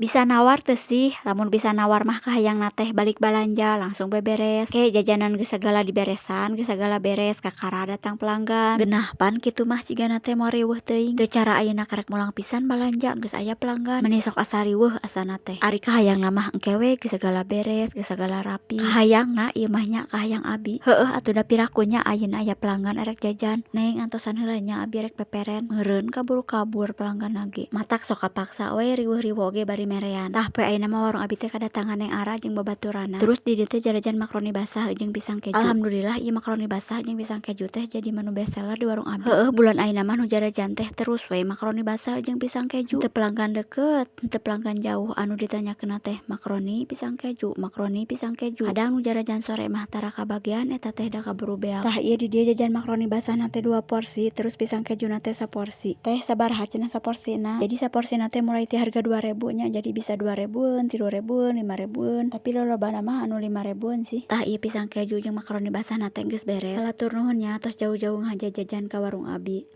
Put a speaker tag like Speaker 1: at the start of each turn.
Speaker 1: Bisa nawar teu sih? Lamun bisa nawar mah kahayangna teh balik balanja langsung beberes. Ke jajanan geus sagala diberesan, geus sagala beres, kakara datang pelanggan. Geunah pan kitu mah, cigana teh moal riweuh teuing. Teu cara ayeuna karek mulang pisan balanja geus aya pelanggan. Meni sok asa riweuh asana teh. Ari kahayangna mah engke we geus sagala beres, geus sagala rapi. Kahayangna ieu mah nya, kahayang abi. Heueuh atuh da piraku nya ayeuna aya pelanggan arek jajan. "Neng, antosan heula nya, abi rek peperen." Meureun kaburu kabur pelangganna ge. Matak sok kapaksa we riweuh riwo ge bari merean. Tah, poe ayeuna mah warung abi teh kadatangan Neng Ara jeung babaturanna. Terus di dieu teh jarajan makaroni basah jeung pisang keju. Alhamdulillah, ieu makaroni basah jeung pisang keju teh jadi menu best seller di warung abi. Heueuh, bulan ayeuna mah nu jarajan teh terus we makaroni basah jeung pisang keju. Teu pelanggan deket, teu pelanggan jauh, anu ditanyakeunna teh makaroni pisang keju, makaroni pisang keju. Kadang nu jarajan sore mah tara kabagian eta teh, da kaburu beak. Tah, ieu di dieu jajan makaroni basahna teh dua porsi, terus pisang kejuna teh saporsi. "Teh, sabaraha cenah saporsina?" Jadi saporsina teh mulai ti harga 2.000 nya, jadi bisa 2 ribueun, 3 ribueun, 5 ribueun, tapi lolobana mah anu 5 ribueun sih. Tah, ieu pisang keju jeung makaroni basahna teh geus beres. Hatur nuhun nya, tos jauh-jauh ngahaja jajan ka warung abi.